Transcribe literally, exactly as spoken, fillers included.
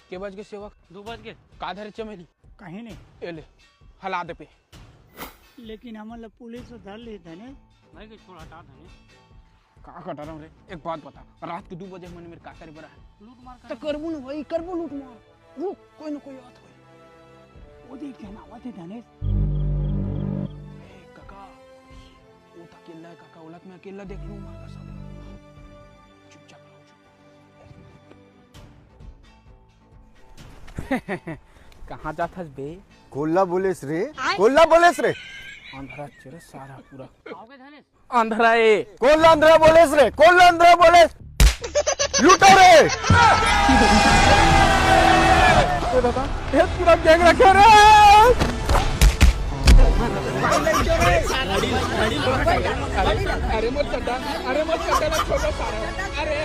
के बज गे सेवक? दू बज गे। का धरे चमेली? कहीं नहीं। ए ले, हला दे पे। लेकिन हमन ला पुलिस ह धर ली धनेश। भाई के छोड़, हटा धनेश। का कटा रहा हूँ रे? एक बात बता, रात के दू बजे हमन मेर का करे बर आए? लूट मार त करे। करबो ना भाई, करबो लूट मार। रुक, कोई ना कोई आत होई। वो देख, झन आवत हे धनेश। ए काका, वो त अकेल्ला हे काका, ओला त मैं अकेल्ला देख लूँ, मार कसम। चुपचाप रहो, चुप। कहाँ जात हस बे? कोल्ला बोलेस रे, कोल्ला बोलेस रे। अंधरा चेरे सारा पूरा। आओगे धनेश? अंधरा ए। कोल्ला अंधरा बोलेस रे, कोल्ला अंधरा बोलेस। लूटो रे। ए दादा, ए पूरा गैंग रखे रे। अरे मोर चड्डा, अरे मोर चड्डा ला छोड़ दो सारा। अरे।